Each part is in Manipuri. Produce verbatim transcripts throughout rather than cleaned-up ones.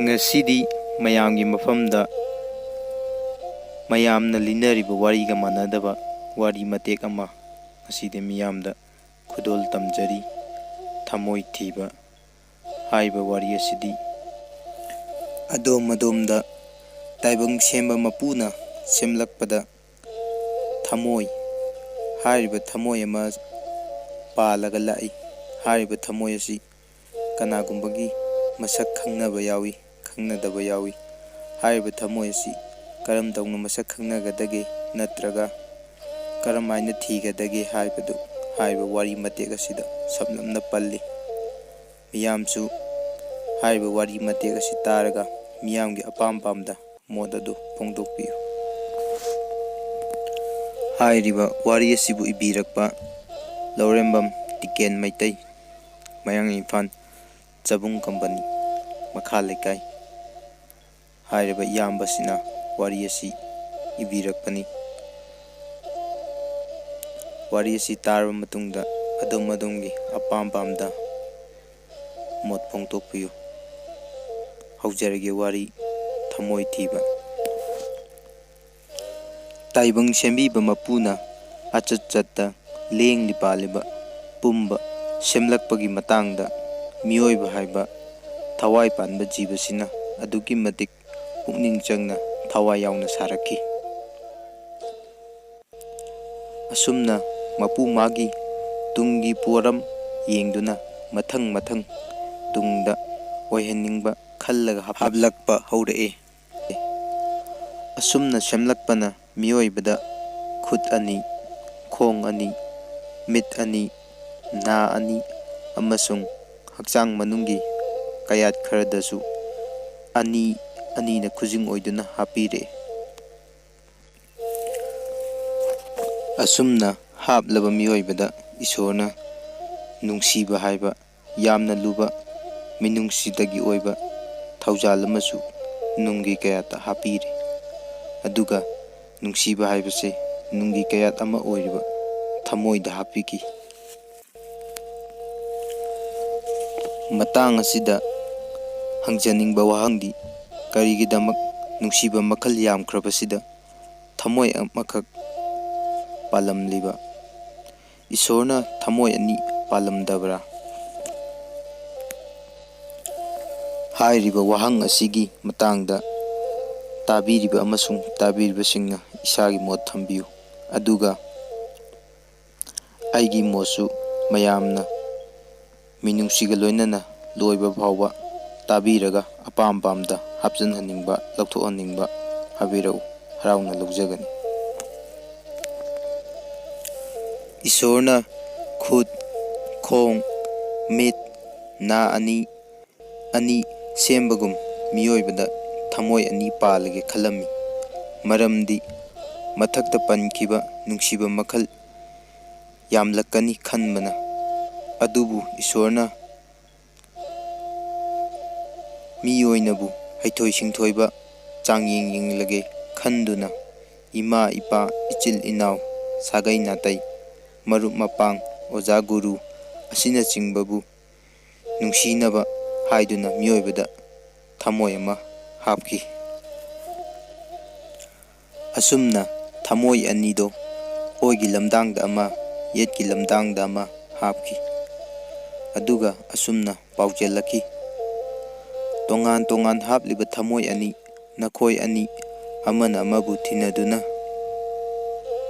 ꯉꯁꯤꯗꯤ ꯃꯌꯥꯝꯒꯤ ꯃꯐꯝꯗ ꯃꯌꯥꯝꯅ ꯂꯤꯅꯔꯤꯕ ꯋꯥꯔꯤꯒ ꯃꯥꯟꯅꯗꯕ ꯋꯥꯔꯤ ꯃꯇꯦꯛ ꯑꯃ ꯉꯁꯤꯗꯤ ꯃꯤꯌꯥꯝꯗ ꯈꯨꯗꯣꯜ ꯇꯝꯖꯔꯤ꯫ ꯊꯃꯣꯏ ꯊꯤꯕ ꯍꯥꯏꯕ ꯋꯥꯔꯤ ꯑꯁꯤꯗꯤ ꯑꯗꯣꯝ ꯑꯗꯣꯝꯗ ꯇꯥꯏꯕꯪ ꯁꯦꯝꯕ ꯃꯄꯨꯅ ꯁꯦꯝꯂꯛꯄꯗ ꯊꯃꯣꯏ ꯍꯥꯏꯔꯤꯕ ꯊꯃꯣꯏ ꯑꯃ ꯄꯥꯜꯂꯒ ꯂꯥꯛꯏ꯫ ꯍꯥꯏꯔꯤꯕ ꯊꯃꯣꯏ ꯑꯁꯤ ꯀꯅꯥꯒꯨꯝꯕꯒꯤ ꯃꯁꯛ ꯈꯪꯅꯕ ꯌꯥꯎꯏ, ꯈꯪꯅꯗꯕ ꯌꯥꯎꯏ꯫ ꯍꯥꯏꯔꯤꯕ ꯊꯃꯣꯏ ꯑꯁꯤ ꯀꯔꯝ ꯇꯧꯅ ꯃꯁꯛ ꯈꯪꯅꯒꯗꯒꯦ ꯅꯠꯇ꯭ꯔꯒ ꯀꯔꯝ ꯍꯥꯏꯅ ꯊꯤꯒꯗꯒꯦ ꯍꯥꯏꯕꯗꯨ ꯍꯥꯏꯔꯤꯕ ꯋꯥꯔꯤ ꯃꯇꯦꯛ ꯑꯁꯤꯗ ꯁꯝꯂꯞꯅ ꯄꯜꯂꯤ꯫ ꯃꯤꯌꯥꯝꯁꯨ ꯍꯥꯏꯔꯤꯕ ꯋꯥꯔꯤ ꯃꯇꯦꯛ ꯑꯁꯤ ꯇꯥꯔꯒ ꯃꯤꯌꯥꯝꯒꯤ ꯑꯄꯥꯝ ꯄꯥꯝꯗ ꯃꯣꯠ ꯑꯗꯨ ꯐꯣꯡꯗꯣꯛꯄꯤꯌꯨ꯫ ꯍꯥꯏꯔꯤꯕ ꯋꯥꯔꯤ ꯑꯁꯤꯕꯨ ꯏꯕꯤꯔꯛꯄ ꯂꯧꯔꯦꯝꯕꯝ ꯇꯤꯀꯦꯟ ꯃꯩꯇꯩ, ꯃꯌꯥꯡ ꯏꯝꯐꯥꯜ ꯆꯕꯨꯡ ꯀꯝꯄꯅꯤ ꯃꯈꯥ ꯂꯩꯀꯥꯏ꯫ ꯍꯥꯏꯔꯤꯕ ꯏꯌꯥꯝꯕꯁꯤꯅ ꯋꯥꯔꯤ ꯑꯁꯤ ꯏꯕꯤꯔꯛꯄꯅꯤ꯫ ꯋꯥꯔꯤ ꯑꯁꯤ ꯇꯥꯔꯕ ꯃꯇꯨꯡꯗ ꯑꯗꯣꯝ ꯑꯗꯣꯝꯒꯤ ꯑꯄꯥꯝ ꯄꯥꯝꯗ ꯃꯣꯠ ꯐꯣꯡꯗꯣꯛꯄꯤꯌꯨ꯫ ꯍꯧꯖꯔꯒꯦ ꯋꯥꯔꯤ ꯊꯃꯣꯏ ꯊꯤꯕ꯫ ꯇꯥꯏꯕꯪ ꯁꯦꯝꯕꯤꯕ ꯃꯄꯨꯅ ꯑꯆꯠ ꯆꯠꯇ ꯂꯦꯡꯂꯤ ꯄꯥꯜꯂꯤꯕ ꯄꯨꯝꯕ ꯁꯦꯝꯂꯛꯄꯒꯤ ꯃꯇꯥꯡꯗ ꯃꯤꯑꯣꯏꯕ ꯍꯥꯏꯕ ꯊꯋꯥꯏ ꯄꯥꯟꯕ ꯖꯤꯕꯁꯤꯅ ꯑꯗꯨꯛꯀꯤ ꯃꯇꯤꯛ ꯄꯨꯛꯅꯤꯡ ꯆꯪꯅ ꯊꯋꯥꯏ ꯌꯥꯎꯅ ꯁꯥꯔꯛꯈꯤ꯫ ꯑꯁꯨꯝꯅ ꯃꯄꯨ ꯃꯥꯒꯤ ꯇꯨꯡꯒꯤ ꯄꯣꯔꯝ ꯌꯦꯡꯗꯨꯅ ꯃꯊꯪ ꯃꯊꯪ ꯇꯨꯡꯗ ꯑꯣꯏꯍꯟꯅꯤꯡꯕ ꯈꯜꯂꯒ ꯍꯥꯞꯂꯛꯄ ꯍꯧꯔꯛꯏ꯫ ꯑꯁꯨꯝꯅ ꯁꯦꯝꯂꯛꯄꯅ ꯃꯤꯑꯣꯏꯕꯗ ꯈꯨꯠ ꯑꯅꯤ, ꯈꯣꯡ ꯑꯅꯤ, ꯃꯤꯠ ꯑꯅꯤ, ꯅꯥ ꯑꯅꯤ ꯑꯃꯁꯨꯡ ꯍꯛꯆꯥꯡ ꯃꯅꯨꯡꯒꯤ ꯀꯌꯥꯠ ꯈꯔꯗꯁꯨ ꯑꯅꯤ ꯑꯅꯤꯅ ꯈꯨꯖꯤꯡ ꯑꯣꯏꯗꯨꯅ ꯍꯥꯞꯄꯤꯔꯦ꯫ ꯑꯁꯨꯝꯅ ꯍꯥꯞꯂꯕ ꯃꯤꯑꯣꯏꯕꯗ ꯏꯁꯣꯔꯅ ꯅꯨꯡꯁꯤꯕ ꯍꯥꯏꯕ ꯌꯥꯝꯅ ꯂꯨꯕ ꯃꯤꯅꯨꯡꯁꯤꯗꯒꯤ ꯑꯣꯏꯕ ꯊꯧꯖꯥꯜ ꯑꯃꯁꯨ ꯅꯨꯡꯒꯤ ꯀꯌꯥꯠꯇ ꯍꯥꯞꯄꯤꯔꯦ꯫ ꯑꯗꯨꯒ ꯅꯨꯡꯁꯤꯕ ꯍꯥꯏꯕꯁꯦ ꯅꯨꯡꯒꯤ ꯀꯌꯥꯠ ꯑꯃ ꯑꯣꯏꯔꯤꯕ ꯊꯃꯣꯏꯗ ꯍꯥꯞꯄꯤꯈꯤ꯫ ꯃꯇꯥꯡ ꯑꯁꯤꯗ ꯍꯪꯖꯅꯤꯡꯕ ꯋꯥꯍꯪꯗꯤ, ꯀꯔꯤꯒꯤꯗꯃꯛ ꯅꯨꯡꯁꯤꯕ ꯃꯈꯜ ꯌꯥꯝꯈ꯭ꯔꯕꯁꯤꯗ ꯊꯃꯣꯏ ꯑꯃꯈꯛ ꯄꯥꯜꯂꯝꯂꯤꯕ? ꯏꯁꯣꯔꯅ ꯊꯃꯣꯏ ꯑꯅꯤ ꯄꯥꯜꯂꯝꯗꯕ꯭ꯔꯥ? ꯍꯥꯏꯔꯤꯕ ꯋꯥꯍꯪ ꯑꯁꯤꯒꯤ ꯃꯇꯥꯡꯗ ꯇꯥꯕꯤꯔꯤꯕ ꯑꯃꯁꯨꯡ ꯇꯥꯕꯤꯔꯤꯕꯁꯤꯡꯅ ꯏꯁꯥꯒꯤ ꯃꯣꯠ ꯊꯝꯕꯤꯌꯨ, ꯑꯗꯨꯒ ꯑꯩꯒꯤ ꯃꯣꯠꯁꯨ ꯃꯌꯥꯝꯅ ꯃꯤꯅꯨꯡꯁꯤꯒ ꯂꯣꯏꯅꯅ ꯂꯣꯏꯕ ꯐꯥꯎꯕ ꯇꯥꯕꯤꯔꯒ ꯑꯄꯥꯝ ꯑꯄꯥꯝꯕꯗ ꯍꯥꯞꯆꯤꯟꯍꯟꯅꯤꯡꯕ, ꯂꯧꯊꯣꯛꯍꯟꯅꯤꯡꯕ ꯍꯥꯏꯕꯤꯔꯛꯎ, ꯍꯔꯥꯎꯅ ꯂꯧꯖꯒꯅꯤ꯫ ꯏꯁꯣꯔꯅ ꯈꯨꯠ, ꯈꯣꯡ, ꯃꯤꯠ, ꯅꯥ ꯑꯅꯤ, ꯑꯅꯤ ꯁꯦꯝꯕꯒꯨꯝ ꯃꯤꯑꯣꯏꯕꯗ ꯊꯃꯣꯏ ꯑꯅꯤ ꯄꯥꯜꯂꯒꯦ ꯈꯜꯂꯝꯃꯤ꯫ ꯃꯔꯝꯗꯤ ꯃꯊꯛꯇ ꯄꯟꯈꯤꯕ ꯅꯨꯡꯁꯤꯕ ꯃꯈꯜ ꯌꯥꯝꯂꯛꯀꯅꯤ ꯈꯟꯕꯅ꯫ ꯑꯗꯨꯕꯨ ꯏꯁꯣꯔꯅ ꯃꯤ ꯑꯣꯏꯅꯕꯨ ꯍꯩꯊꯣꯏ ꯁꯤꯡꯊꯣꯏꯕ ꯆꯥꯡꯌꯦꯡ ꯌꯦꯡꯂꯒꯦ ꯈꯟꯗꯨꯅ ꯏꯃꯥ ꯏꯄꯥ, ꯏꯆꯤꯜ ꯏꯅꯥꯎ, ꯁꯥꯒꯩ ꯅꯥꯇꯩ, ꯃꯔꯨꯞ ꯃꯄꯥꯡ, ꯑꯣꯖꯥ ꯒꯨꯔꯨ ꯑꯁꯤꯅꯆꯤꯡꯕꯕꯨ ꯅꯨꯡꯁꯤꯅꯕ ꯍꯥꯏꯗꯨꯅ ꯃꯤꯑꯣꯏꯕꯗ ꯊꯃꯣꯏ ꯑꯃ ꯍꯥꯞꯈꯤ꯫ ꯑꯁꯨꯝꯅ ꯊꯃꯣꯏ ꯑꯅꯤꯗꯣ ꯑꯣꯏꯒꯤ ꯂꯝꯗꯥꯡꯗ ꯑꯃ, ꯌꯦꯠꯀꯤ ꯂꯝꯗꯥꯡꯗ ꯑꯃ ꯍꯥꯞꯈꯤ꯫ ꯑꯗꯨꯒ ꯑꯁꯨꯝꯅ ꯄꯥꯎꯖꯦꯜꯂꯛꯈꯤ, "ꯇꯣꯉꯥꯟ ꯇꯣꯉꯥꯟ ꯍꯥꯞꯂꯤꯕ ꯊꯃꯣꯏ ꯑꯅꯤ, ꯅꯈꯣꯏ ꯑꯅꯤ ꯑꯃꯅ ꯑꯃꯕꯨ ꯊꯤꯅꯗꯨꯅ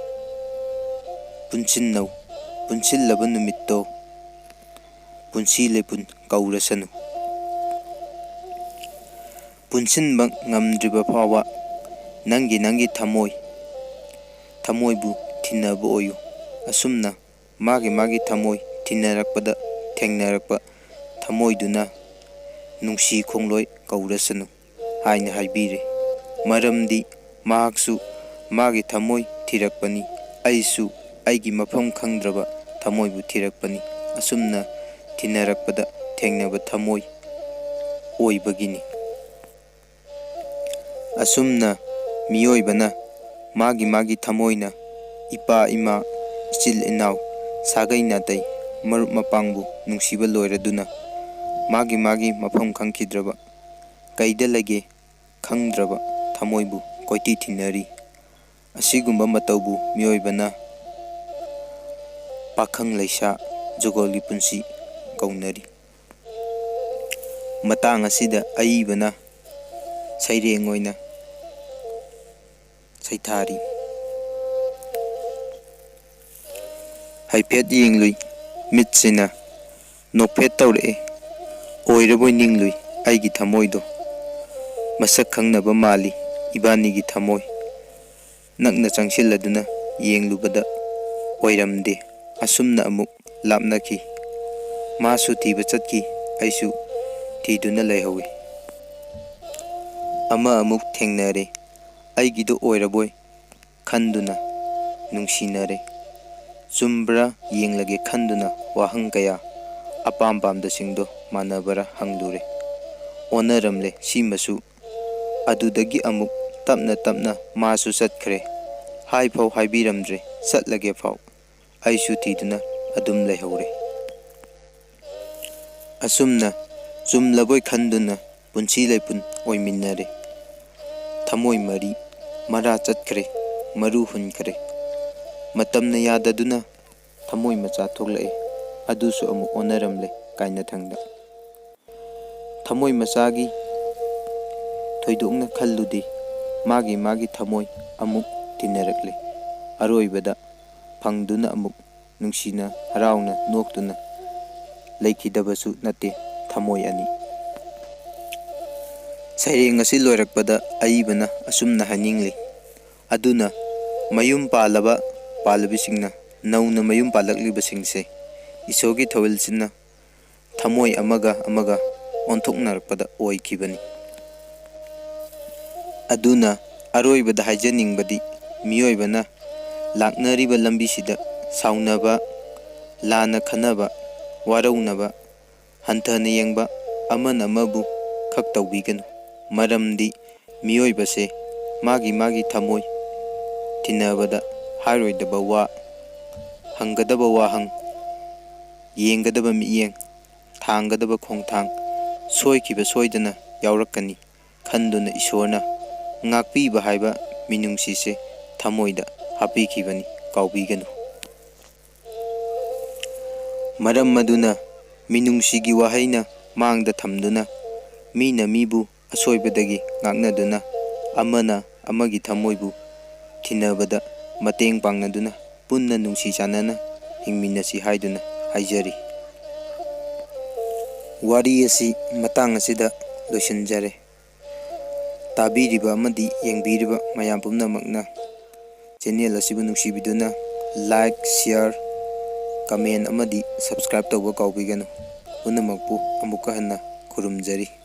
ꯄꯨꯟꯁꯤꯟꯅꯧ꯫ ꯄꯨꯟꯁꯤꯜꯂꯕ ꯅꯨꯃꯤꯠꯇꯣ ꯄꯨꯟꯁꯤ ꯂꯩꯄꯨꯟ ꯀꯧꯔꯁꯅꯨ꯫ ꯄꯨꯟꯁꯤꯟꯕ ꯉꯝꯗ꯭ꯔꯤꯕ ꯐꯥꯎꯕ ꯅꯪꯒꯤ ꯅꯪꯒꯤ ꯊꯃꯣꯏ, ꯊꯃꯣꯏꯕꯨ ꯊꯤꯟꯅꯕ ꯑꯣꯏꯌꯨ꯫ ꯑꯁꯨꯝꯅ ꯃꯥꯒꯤ ꯃꯥꯒꯤ ꯊꯃꯣꯏ ꯊꯤꯟꯅꯔꯛꯄꯗ ꯊꯦꯡꯅꯔꯛꯄ ꯊꯃꯣꯏꯗꯨꯅ ꯅꯨꯡꯁꯤ ꯈꯣꯡꯂꯣꯏ ꯀꯧꯔꯁꯅꯨ" ꯍꯥꯏꯅ ꯍꯥꯏꯕꯤꯔꯦ꯫ ꯃꯔꯝꯗꯤ ꯃꯍꯥꯛꯁꯨ ꯃꯥꯒꯤ ꯊꯃꯣꯏ ꯊꯤꯔꯛꯄꯅꯤ, ꯑꯩꯁꯨ ꯑꯩꯒꯤ ꯃꯐꯝ ꯈꯪꯗ꯭ꯔꯕ ꯊꯃꯣꯏꯕꯨ ꯊꯤꯔꯛꯄꯅꯤ꯫ ꯑꯁꯨꯝꯅ ꯊꯤꯟꯅꯔꯛꯄꯗ ꯊꯦꯡꯅꯕ ꯊꯃꯣꯏ ꯑꯣꯏꯕꯒꯤꯅꯤ꯫ ꯑꯁꯨꯝꯅ ꯃꯤꯑꯣꯏꯕꯅ ꯃꯥꯒꯤ ꯃꯥꯒꯤ ꯊꯃꯣꯏꯅ ꯏꯄꯥ ꯏꯃꯥ, ꯏꯆꯤꯜ ꯏꯅꯥꯎ, ꯁꯥꯒꯩ ꯅꯥꯇꯩ, ꯃꯔꯨꯞ ꯃꯄꯥꯡꯕꯨ ꯅꯨꯡꯁꯤꯕ ꯂꯣꯏꯔꯗꯨꯅ ꯃꯥꯒꯤ ꯃꯥꯒꯤ ꯃꯐꯝ ꯈꯪꯈꯤꯗ꯭ꯔꯕ, ꯀꯩꯗ ꯂꯩꯒꯦ ꯈꯪꯗ꯭ꯔꯕ ꯊꯃꯣꯏꯕꯨ ꯀꯣꯏꯊꯤ ꯊꯤꯅꯔꯤ꯫ ꯑꯁꯤꯒꯨꯝꯕ ꯃꯇꯧꯕꯨ ꯃꯤꯑꯣꯏꯕꯅ ꯄꯥꯈꯪ ꯂꯩꯁꯥ ꯖꯨꯒꯣꯜꯒꯤ ꯄꯨꯟꯁꯤ ꯀꯧꯅꯔꯤ꯫ ꯃꯇꯥꯡ ꯑꯁꯤꯗ ꯑꯏꯕꯅ ꯁꯩꯔꯦꯡ ꯑꯣꯏꯅ ꯁꯩꯊꯥꯔꯤ꯫ ꯍꯥꯏꯐꯦꯠ ꯌꯦꯡꯂꯨꯏ ꯃꯤꯠꯁꯤꯅ, ꯅꯣꯛꯐꯦꯠ ꯇꯧꯔꯛꯑꯦ ꯑꯣꯏꯔꯕꯣꯏ ꯅꯤꯡꯂꯨꯏ ꯑꯩꯒꯤ ꯊꯃꯣꯏꯗꯣ꯫ ꯃꯁꯛ ꯈꯪꯅꯕ ꯃꯥꯜꯂꯤ ꯏꯕꯥꯅꯤꯒꯤ ꯊꯃꯣꯏ꯫ ꯅꯛꯅ ꯆꯪꯁꯤꯜꯂꯗꯨꯅ ꯌꯦꯡꯂꯨꯕꯗ ꯑꯣꯏꯔꯝꯗꯦ꯫ ꯑꯁꯨꯝꯅ ꯑꯃꯨꯛ ꯂꯥꯞꯅꯈꯤ꯫ ꯃꯥꯁꯨ ꯊꯤꯕ ꯆꯠꯈꯤ, ꯑꯩꯁꯨ ꯊꯤꯗꯨꯅ ꯂꯩꯍꯧꯏ꯫ ꯑꯃ ꯑꯃꯨꯛ ꯊꯦꯡꯅꯔꯦ꯫ ꯑꯩꯒꯤꯗꯣ ꯑꯣꯏꯔꯕꯣꯏ ꯈꯟꯗꯨꯅ ꯅꯨꯡꯁꯤꯅꯔꯦ꯫ ꯆꯨꯝꯕ꯭ꯔꯥ ꯌꯦꯡꯂꯒꯦ ꯈꯟꯗꯨꯅ ꯋꯥꯍꯪ ꯀꯌꯥ ꯑꯄꯥꯝ ꯄꯥꯝꯗꯁꯤꯡꯗꯣ ꯃꯥꯟꯅꯕ꯭ꯔꯥ ꯍꯪꯂꯨꯔꯦ꯫ ꯑꯣꯟꯅꯔꯝꯂꯦ ꯁꯤꯃꯁꯨ꯫ ꯑꯗꯨꯗꯒꯤ ꯑꯃꯨꯛ ꯇꯞꯅ ꯇꯞꯅ ꯃꯥꯁꯨ ꯆꯠꯈ꯭ꯔꯦ꯫ ꯍꯥꯏꯐꯥꯎ ꯍꯥꯏꯕꯤꯔꯝꯗ꯭ꯔꯦ ꯆꯠꯂꯒꯦ ꯐꯥꯎ꯫ ꯑꯩꯁꯨ ꯊꯤꯗꯨꯅ ꯑꯗꯨꯝ ꯂꯩꯍꯧꯔꯦ꯫ ꯑꯁꯨꯝꯅ ꯆꯨꯝꯂꯕꯣꯏ ꯈꯟꯗꯨꯅ ꯄꯨꯟꯁꯤ ꯂꯩꯄꯨꯟ ꯑꯣꯏꯃꯤꯟꯅꯔꯦ꯫ ꯊꯃꯣꯏ ꯃꯔꯤ ꯃꯔꯥ ꯆꯠꯈ꯭ꯔꯦ, ꯃꯔꯨ ꯍꯨꯟꯈ꯭ꯔꯦ꯫ ꯃꯇꯝꯅ ꯌꯥꯗꯗꯨꯅ ꯊꯃꯣꯏ ꯃꯆꯥ ꯊꯣꯛꯂꯛꯑꯦ, ꯑꯗꯨꯁꯨ ꯑꯃꯨꯛ ꯑꯣꯟꯅꯔꯝꯂꯦ ꯀꯥꯏꯅꯊꯪꯗ꯫ ꯊꯃꯣꯏ ꯃꯆꯥꯒꯤ ꯊꯣꯏꯗꯣꯛꯅ ꯈꯜꯂꯨꯗꯦ, ꯃꯥꯒꯤ ꯃꯥꯒꯤ ꯊꯃꯣꯏ ꯑꯃꯨꯛ ꯇꯤꯟꯅꯔꯛꯂꯦ꯫ ꯑꯔꯣꯏꯕꯗ ꯐꯪꯗꯨꯅ ꯑꯃꯨꯛ ꯅꯨꯡꯁꯤꯅ ꯍꯔꯥꯎꯅ ꯅꯣꯛꯇꯨꯅ ꯂꯩꯈꯤꯗꯕꯁꯨ ꯅꯠꯇꯦ ꯊꯃꯣꯏ ꯑꯅꯤ꯫ ꯁꯩꯔꯦꯡ ꯑꯁꯤ ꯂꯣꯏꯔꯛꯄꯗ ꯑꯏꯕꯅ ꯑꯁꯨꯝꯅ ꯍꯥꯏꯅꯤꯡꯂꯤ, ꯑꯗꯨꯅ ꯃꯌꯨꯝ ꯄꯥꯜꯂꯕ ꯄꯥꯜꯂꯕꯤꯁꯤꯡꯅ ꯅꯧꯅ ꯃꯌꯨꯝ ꯄꯥꯜꯂꯛꯂꯤꯕꯁꯤꯡꯁꯦ ꯏꯁꯣꯔꯒꯤ ꯊꯧꯋꯤꯜꯁꯤꯅ ꯊꯃꯣꯏ ꯑꯃꯒ ꯑꯃꯒ ꯑꯣꯟꯊꯣꯛꯅꯔꯛꯄꯗ ꯑꯣꯏꯈꯤꯕꯅꯤ꯫ ꯑꯗꯨꯅ ꯑꯔꯣꯏꯕꯗ ꯍꯥꯏꯖꯅꯤꯡꯕꯗꯤ ꯃꯤꯑꯣꯏꯕꯅ ꯂꯥꯛꯅꯔꯤꯕ ꯂꯝꯕꯤꯁꯤꯗ ꯁꯥꯎꯅꯕ, ꯂꯥꯟꯅ ꯈꯟꯅꯕ, ꯋꯥꯔꯧꯅꯕ, ꯍꯟꯊꯅ ꯌꯦꯡꯕ, ꯑꯃꯅ ꯑꯃꯕꯨ ꯈꯛ ꯇꯧꯕꯤꯒꯅꯨ꯫ ꯃꯔꯝꯗꯤ ꯃꯤꯑꯣꯏꯕꯁꯦ ꯃꯥꯒꯤ ꯃꯥꯒꯤ ꯊꯃꯣꯏ ꯊꯤꯟꯅꯕꯗ ꯍꯥꯏꯔꯣꯏꯗꯕ ꯋꯥ, ꯍꯪꯒꯗꯕ ꯋꯥꯍꯪ, ꯌꯦꯡꯒꯗꯕ ꯃꯤꯠꯌꯦꯡ, ꯊꯥꯡꯒꯗꯕ ꯈꯣꯡꯊꯥꯡ ꯁꯣꯏꯈꯤꯕ ꯁꯣꯏꯗꯅ ꯌꯥꯎꯔꯛꯀꯅꯤ ꯈꯟꯗꯨꯅ ꯏꯁꯣꯔꯅ ꯉꯥꯛꯄꯤꯕ ꯍꯥꯏꯕ ꯃꯤꯅꯨꯡꯁꯤꯁꯦ ꯊꯃꯣꯏꯗ ꯍꯥꯞꯄꯤꯈꯤꯕꯅꯤ, ꯀꯥꯎꯕꯤꯒꯅꯨ꯫ ꯃꯔꯝ ꯑꯗꯨꯅ ꯃꯤꯅꯨꯡꯁꯤꯒꯤ ꯋꯥꯍꯩꯅ ꯃꯥꯡꯗ ꯊꯝꯗꯨꯅ ꯃꯤꯅ ꯃꯤꯕꯨ ꯑꯁꯣꯏꯕꯗꯒꯤ ꯉꯥꯛꯅꯗꯨꯅ ꯑꯃꯅ ꯑꯃꯒꯤ ꯊꯃꯣꯏꯕꯨ ꯊꯤꯟꯅꯕꯗ ꯃꯇꯦꯡ ꯄꯥꯡꯅꯗꯨꯅ ꯄꯨꯟꯅ ꯅꯨꯡꯁꯤ ꯆꯥꯟꯅꯅ ꯍꯤꯡꯃꯤꯟꯅꯁꯤ ꯍꯥꯏꯗꯨꯅ ꯍꯥꯏꯖꯔꯤ꯫ ꯋꯥꯔꯤ ꯑꯁꯤ ꯃꯇꯥꯡ ꯑꯁꯤꯗ ꯂꯣꯏꯁꯤꯟꯖꯔꯦ꯫ ꯇꯥꯕꯤꯔꯤꯕ ꯑꯃꯗꯤ ꯌꯦꯡꯕꯤꯔꯤꯕ ꯃꯌꯥꯝ ꯄꯨꯝꯅꯃꯛꯅ ꯆꯦꯅꯦꯜ ꯑꯁꯤꯕꯨ ꯅꯨꯡꯁꯤꯕꯤꯗꯨꯅ like, share, comment ꯑꯃꯗꯤ subscribe ꯇꯧꯕ ꯀꯥꯎꯕꯤꯒꯅꯨ꯫ ꯄꯨꯝꯅꯃꯛꯄꯨ ꯑꯃꯨꯛꯀ ꯍꯟꯅ ꯈꯨꯔꯨꯝꯖꯔꯤ꯫